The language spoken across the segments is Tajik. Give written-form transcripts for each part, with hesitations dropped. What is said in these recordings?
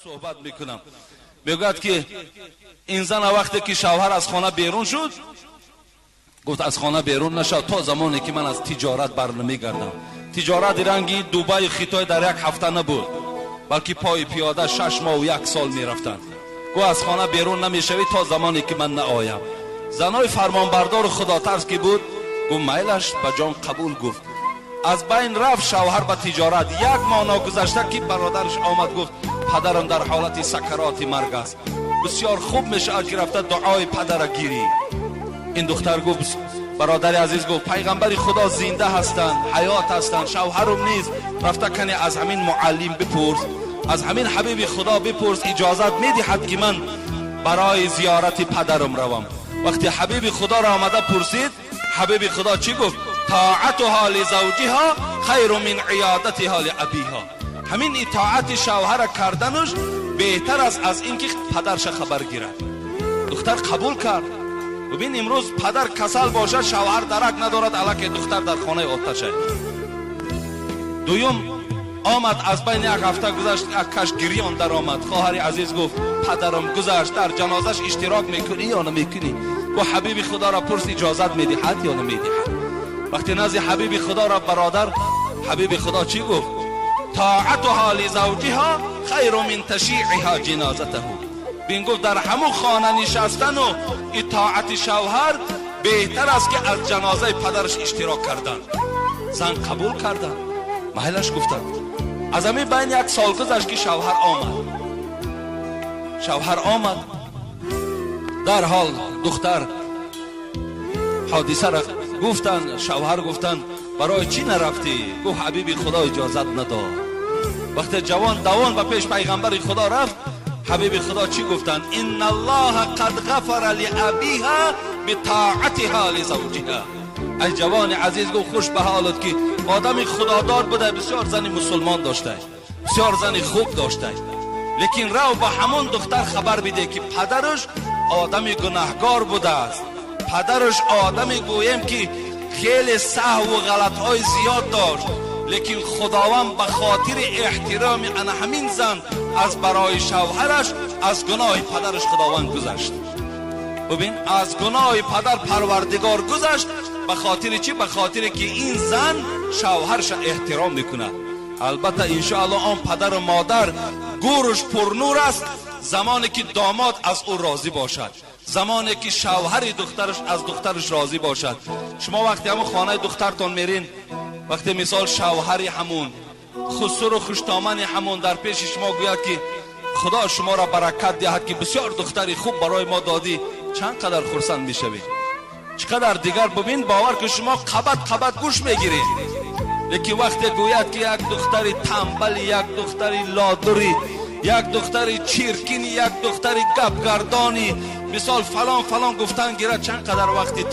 Суҳбат мекунам. Мегӯяд ки ин зан вақте ки шавҳар аз хона берун шуд, гуфт аз хона берун нашав то замоне ки ман аз тиҷорат бар намегардам. Тиҷорати ранги Дубай Хитой дар як ҳафта набуд, балки пои пиёда 6 моҳу 1 сол мерафтанд. Гуфт аз хона берун намешавӣ то замоне ки ман наоям. Занои фармонбардору худотарс ки буд, гуфт майлаш ба ҷон қабул гуфт. Аз байн рафт шавҳар ба тиҷорат. Як моҳ ногузашта ки бародараш омад, гуфт падарам дар ҳолати сакароти марг аст, бисёр хуб мешавад ки рафта дуои падара гирӣ. Ин духтар гуфт, бародари азиз гуфт, пайғамбари Худо зинда ҳастанд, ҳаёт ҳастанд, шавҳарум нест, рафта кане аз ҳамин муаллим бипурс, аз ҳамин ҳабиби Худо бипурс, иҷозат медиҳад ки ман барои зиёрати падарам равам. Вақте ҳабиби Худоро омада пурсид, ҳабиби Худо чӣ гуфт? طاعتها لزوجها خیر من عیادتها لابیها. ҳамин итоати шавҳара карданаш беҳтар аст аз ин ки падарша хабар гирад. Духтар қабул кард. Бибин, имрӯз падар касал бошад, шавҳар дарак надорад, аллакай духтар дар хонаи оташа. Дуюм омад, аз байни як ҳафта гузашт, як каш гирён даромад. Хоҳари азиз гуфт падарам гузашт, дар ҷанозаш иштирок мекунӣ ё намекунӣ? Гуфт ҳабиби Худоро пурс, иҷозат медиҳад ё намедиҳад? Вақте назди ҳабиби Худоро бародар, ҳабиби Худо чӣ гуфт? طاعتها لزوجها خیر من تشیعها جنازته. بین گفت در همون خانه نشستن و اطاعت شوهر بهتر است که از جنازه پدرش اشتراک کردن. زن قبول کردن، محلش گفتن. از همین بین یک سال گذشت که شوهر آمد. شوهر آمد، در حال دختر حادثه را گفتن. شوهر گفتن برای چی نرفتی؟ گفت حبیبی خدا اجازت نداد. وقتی جوان دوان به پیش پیغمبر خدا رفت، حبیب خدا چی گفتن؟ ان الله قد غفر لابیها بطاعتها لزوجها. ای جوان عزیز، گفت خوش به حالت که آدم خدادار بوده، بسیار زن مسلمان داشته، بسیار زن خوب داشته، لیکن رو به همون دختر خبر بده که پدرش آدم گناهگار بوده است، پدرش آدمی گویم که خیلی سهو و غلطهای زیاد داشت، لیکن خداوند به خاطر احترام انا همین زن از برای شوهرش از گناه پدرش خداوند گذشت. ببین، از گناه پدر پروردگار گذشت. به خاطر چی؟ به خاطر که این زن شوهرش احترام میکنه. البته انشاءالله آن پدر و مادر گورش پرنور است زمانی که داماد از او راضی باشد، زمانی که شوهر دخترش از دخترش راضی باشد. شما وقتی همون خانه دخترتون میرین، وقتی مثال شوهر همون خسر و خوشتامن همون در پیش شما گوید که خدا شما را برکت دهد که بسیار دختری خوب برای ما دادی، چند قدر خرسند میشوی، چقدر دیگر. ببین، باور که شما قبط قبط گوش میگیرید. لیکن وقتی گوید که یک دختری تنبل، یک دختری لادری، یک دختری چیرکینی، یک دختری گپگردانی، مثال فلان فلان گفتن گیرد، چند قدر وقتی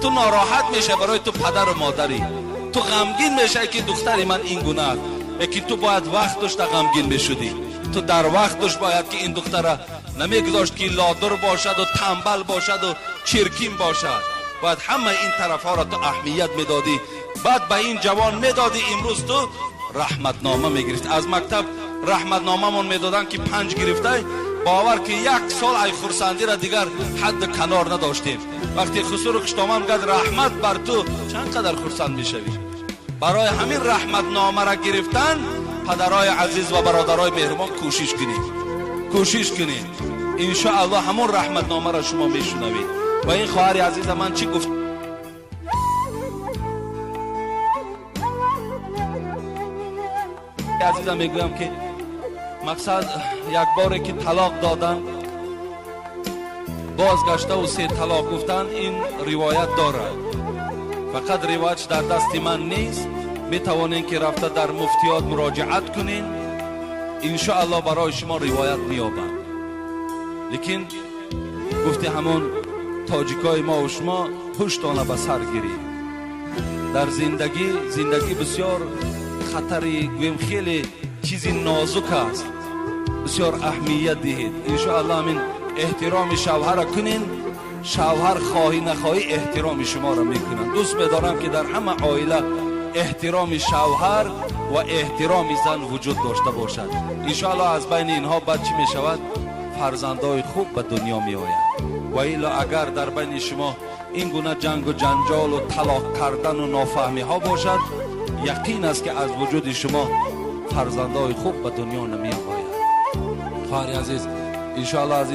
تو ناراحت میشه برای تو پدر و مادری، تو غمگین میشه که دختری من این گونه است. لیکن تو باید وقت داشته غمگین میشدی، تو در وقت داشت باید که این دختره نمیگذاشت که لادر باشد و تنبل باشد و چرکین باشد. باید همه این طرف ها را تو اهمیت میدادی، بعد به این جوان میدادی. امروز تو رحمتنامه میگرفت از مکتب، رحمتنامه من میدادن که 5 گرفته، باور که یک سال ای خرسندی را دیگر حد کنار نداشتیم. وقتی خسر و خوشتامن گفت رحمت بر تو، چند قدر خرسند میشوی. برای همین رحمتنامه را گرفتن پدرای عزیز و برادرای مهربان کوشش کنید، کوشش کنید، انشاءالله همون رحمتنامه را شما میشنوید. و این خواهر عزیز من چی گفت؟ عزیزم میگویم که مقصد یک باره که طلاق دادن بازگشته و 3 طلاق گفتن، این روایت دارد، فقط روایت در دست من نیست. میتوانین که رفته در مفتیات مراجعت کنین، انشاءالله برای شما روایت میابند. لیکن گفته همون تاجیکای ما و شما پشتانه به سر گیرید. در زندگی، زندگی بسیار خطری، گویم خیلی چیزی نازک است، بسیار اهمیت دهید. انشاءالله همین احترام شوهر را کنین، شوهر خواهی نخواهی احترام شما را میکنن. دوست میدارم که در همه عائله эҳтироми шавҳар ва эҳтироми зан вуҷуд дошта бошад. Иншоаллоҳ аз байни инҳо баъд чӣ мешавад? Фарзандои хуб ба дунё меояд. Ва илло агар дар байни шумо ин гуна ҷангу ҷанҷолу талоқ кардану нофаҳмиҳо бошад, яқин аст ки аз вуҷуди шумо фарзандои хуб ба дунё намеояд. Хоҳари азиз, иншоаллоҳ аз